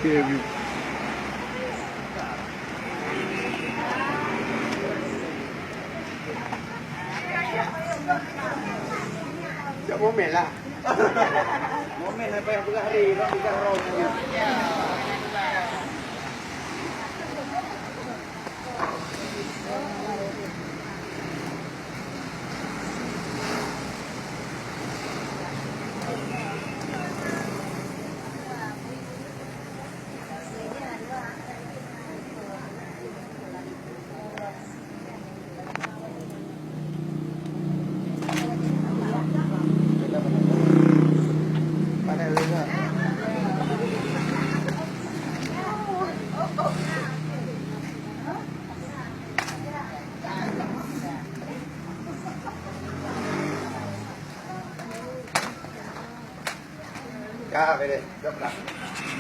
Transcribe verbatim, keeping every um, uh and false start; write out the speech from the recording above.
Cok momen lah. Momen apa yang peugah hari, orang peugah roh. Ya, boleh. Jawab lah.